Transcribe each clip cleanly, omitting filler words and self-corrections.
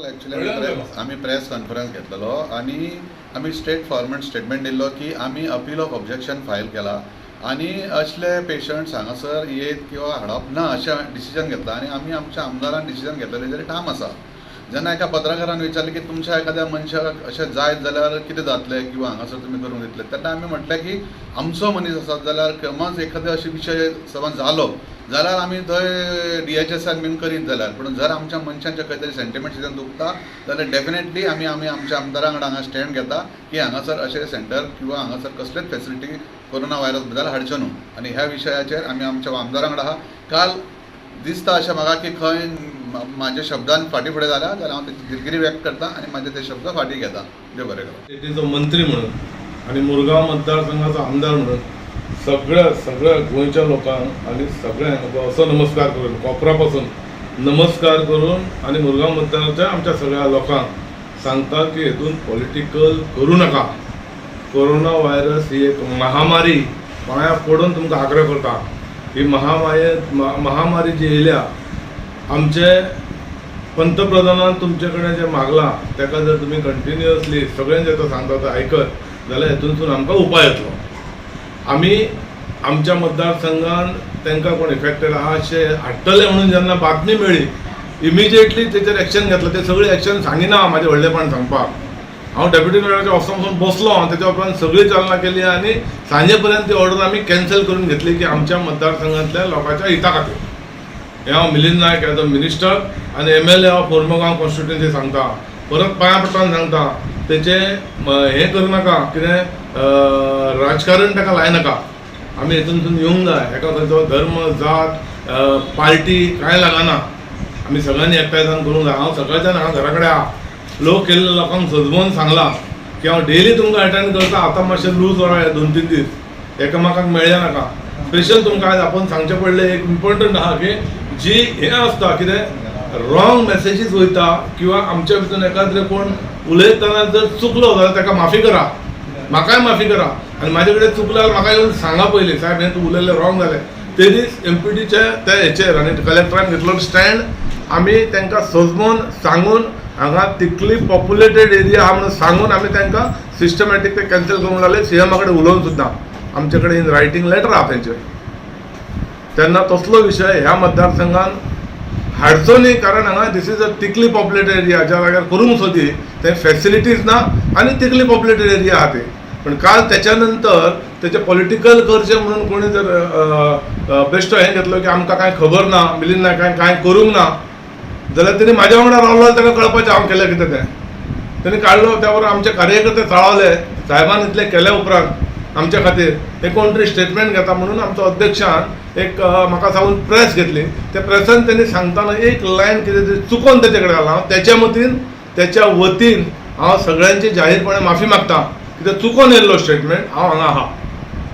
Actually आमी press conference घेतलेलो आनी आमी स्ट्रेट फॉरवर्ड स्टेटमेंट दिल्लो की आमी अपील ऑफ ऑब्जेक्शन फायल केला आनी असले पेशंट्स हांगासर येत किंवा हाडप ना अशें डिसिजन घेतलां आनी आमी आमच्या आमदारान डिसिजन घेतलेलें तेजेर ठाम आसा. जेन्ना एका पत्रकारान विचारलें की तुमच्या एखाद्या मनशाक अशें जायत जाल्यार कितें जातलें किंवा हांगासर तुमी करूंक दितले, तेन्ना आमी म्हटलें की आमचो मनीस आसत जाल्यार समज एखादो अशे विशय समज जालो जाल्यार आमी थंय DHSN बीन करीत जाल्यार, पूण जर आमच्या मनशांचे खंय तरी सेंटिमेंट्स दुखता जाल्यार डेफिनेटली आमी आमी आमच्या आमदारां वांगडा हांगा स्टँड घेता की हांगासर अशें सेंटर किंवा हांगासर कसलेच फेसिलिटी कोरोना व्हायरस बद्दल हाडच्यो न्हू. आनी ह्या विशयाचेर आमी आमच्या आमदारां वांगडा आहा. काल दिसता अशें म्हाका की खंय म्हाज्या शब्दान फाटीं फुडें जाल्या जाल्यार हांव तेची दिलगिरी व्यक्त करता आनी म्हाजे ते शब्द फाटीं घेता. देव बरें करूं. स्टेटीचो मंत्री म्हणून आनी मुरगांव मतदारसंघाचो आमदार म्हणून सगळ्या सगळ्या गोंयच्या लोकांक आनी सगळ्यांक असो नमस्कार करून, कोपरा पासून नमस्कार करून आनी मुरगांव मतदाराच्या आमच्या सगळ्या लोकांक सांगता की हेतून पॉलिटिकल करूं नाका. कोरोना व्हायरस ही एक महामारी, पांयां पडून तुमकां आग्रह करता. ही महामारी जी येयल्या, आमचे पंतप्रधानान तुमचे कडेन जें मागलां ताका जर तुमी कंटिन्युअसली सगळ्यांक जें तो सांगता तें आयकत जाल्यार हेतूनसून आमकां उपाय येतलो. आमी आमच्या मतदारसंघान तांकां कोण इफेक्टेड आहा अशें हाडटले म्हणून जेन्ना बातमी मेळ्ळी इमिजिएटली तेचेर एक्शन घेतलं. ते सगळी एक्शन सांगिना म्हाजें व्हडलेपण सांगपाक. हांव डेप्युटी मेयराच्या ऑफिसान वचून बसलो, तेच्या उपरांत सगळी चालना केली आनी सांजे पर्यंत ती ऑर्डर आमी कॅन्सल करून घेतली की आमच्या मतदारसंघांतल्या लोकांच्या हिता खातीर. हें हांव Milind Naik as a minister आनी MLA of Mormugao constituency सांगता, परत पांयां पडटान सांगता, तेचें हें करूं नाका, कितें राजकारण ताका लायनाका. आमी हेतूनसून येवंक जाय. हेका खंयचो धर्म, जात, पार्टी कांय लागना. आमी सगळ्यांनी एकठांय जावन करूंक जाय. हांव सकाळच्यान हांगा घरा कडेन आहा, लोक केल्ले लोकांक सजमोवन सांगलां की हांव डेली तुमकां एटेंड करता. आतां मातशें लूज जाला हे 2-3 दीस, एकामेकांक मेळया नाका. स्पेशल तुमकां आयज आपोवन सांगचें पडलें. एक इम्पॉर्टंट आहा की जी हें आसता कितें रॉंग मॅसेजीस वयता किंवा आमच्या भितर एकाद्रे कोण उलयतना जर चुकलो जाल्यार ताका माफी करा, म्हाकाय माफी करा. आनी म्हाजे कडेन चुकलो जाल्यार म्हाका येवन सांगा पयलीं, साहेब हें तूं उलयलें रॉंग जालें. ते दीस MPDच्या त्या हेचेर आनी कलेक्टरान घेतलो स्टँड. आमी तांकां सजमोवन सांगून हांगा तितली पॉप्युलेटेड एरिया आहा म्हणून सांगून आमी तांकां सिस्टमॅटीक ते कॅन्सल करूंक लागले. CMA कडेन उलोवन सुद्दां आमचे कडेन इन रायटींग लेटर आहा तेंचेर. तेन्ना तसलो विशय ह्या मतदारसंघान हाडचो न्ही, कारण हांगा this is a thickly populated area. ज्या जाग्यार करूंक सोदी थंय फेसिलिटीज ना आनी थिकली पॉप्युलेटेड एरिया आहा ती. पण काल त्याच्या नंतर तेचे पॉलिटिकल करचें म्हणून कोणी जर बेश्टो हें घेतलो की आमकां कांय खबर ना, मिलिंद नायकान कांय करूंक ना, जाल्यार तेणी म्हाज्या वांगडा रावलो जाल्यार ताका कळपाचें हांव केलें कितें तें. तेणी काडलो त्या बरोबर आमचे कार्यकर्ते चाळवले. साहेबान इतलें केल्या उपरांत आमच्या खातीर हे कोण तरी स्टेटमेंट घेता म्हणून आमचो अध्यक्षान एक म्हाका सांगून प्रेस घेतली. त्या प्रेसान तेणी सांगतना एक लायन कितें तरी चुकोन तेचे कडेन घाला. हांव तेच्या वतीन हांव सगळ्यांची जाहीरपणे माफी मागता. कितें चुकोन येयल्लो स्टेटमेंट, हांव हांगा आहा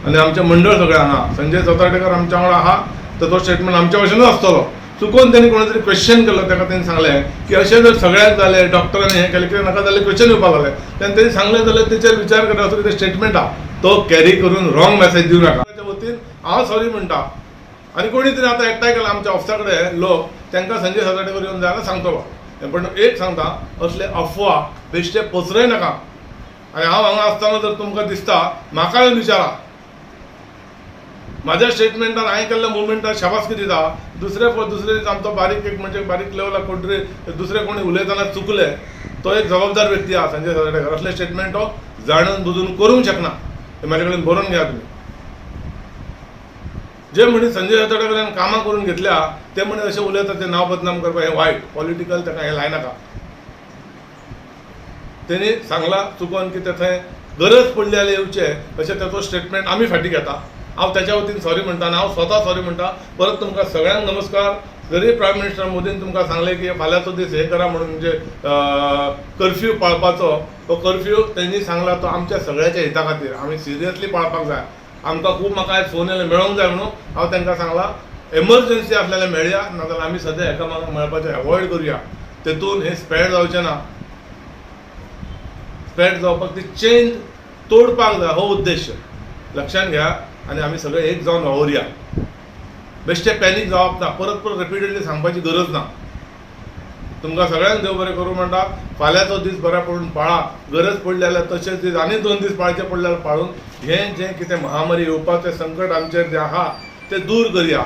आनी आमचें मंडळ सगळें हांगा, संजय सतार्डेकर आमच्या वांगडा आहा, तर तो स्टेटमेंट आमच्या भशेनूच आसतलो. चुकोन तेणी कोणी तरी क्वेश्चन केलो, ताका तेणी सांगलें की अशें जर सगळ्याक जालें, डॉक्टरांनी हें केलें, कितें नाका जाल्यार क्वेश्चन येवपाक लागलें. तेन्ना तेणी सांगलें जाल्यार तेचेर विचार करता कितें स्टेटमेंट आहा तो कॅरी करून रॉंग मॅसेज दिवं नाका. ताच्या वतीन हांव सॉरी म्हणटा. आनी कोणी तरी आतां एकठांय केला आमच्या ऑफिसा कडेन लोक, तांकां संजय सतार्डेकर येवन जाल्यार सांगतलो. पण एक सांगता, असले अफवा बेश्टे पसरय नाका. आनी हांव हांगा आसतना जर तुमकां दिसता म्हाका येवन विचारा. म्हाज्या स्टेटमेंटान हांवें केल्ल्या मुवमेंटान शाबासकी दिता. दुसरे दुसरे दीस आमचो बारीक एक म्हणजे बारीक लेवलाक कोण तरी दुसरे कोणी उलयतना चुकले, तो एक जबाबदार व्यक्ती आहा संजय सतार्डेकर. असले स्टेटमेंट तो जाणून बुजून करूंक शकना, हें म्हाजे कडेन बरोवन घेया तुमी. जे म्हणी संजय सतार्डेकरान कामां करून घेतल्या ते म्हणी अशें उलयता ते नांव बदनाम करपाक हें वायट पॉलिटिकल, ताका हें लायनाका. तेणी सांगलां चुकोन की ते थंय गरज पडली जाल्यार येवचें, अशें ताचो स्टेटमेंट आमी फाटीं घेता. हांव तेच्या वतीन सॉरी म्हणटा आनी हांव स्वता सॉरी म्हणटा. परत तुमकां सगळ्यांक नमस्कार. जरी प्रायम मिनिस्टर मोदीन तुमकां सांगलें की फाल्यांचो दीस हें करा म्हणून, म्हणजे कर्फ्यू पाळपाचो, तो कर्फ्यू तेंणी सांगला तो आमच्या सगळ्याच्या हिता खातीर, आमी सिरियसली पाळपाक जाय. आमकां खूब म्हाका आयज फोन येयले मेळोंक जाय म्हणून, हांव तांकां सांगलां एमर्जन्सी आसल्यार मेळया, नाजाल्यार आमी सद्या एकामेकांक मेळपाचें एवॉयड करुया. तेतून हें स्प्रेड जावचें ना. स्प्रेड जावपाक ती चेन तोडपाक जाय हो उद्देश लक्षांत घ्या आनी आमी सगळे एक जावन वावुरया. बेश्टे पॅनीक जावप ना, परत परत रिपीटेडली सांगपाची गरज ना. तुमकां सगळ्यांक देव बरें करूं म्हणटा. फाल्यांचो दीस बऱ्या पडून पाळा, गरज पडली जाल्यार तशेंच दीस आनी 2 दीस पाळचे पडले जाल्यार पाळून हें जें कितें महामारी येवपाचें संकट आमचेर जें आहा तें दूर करया.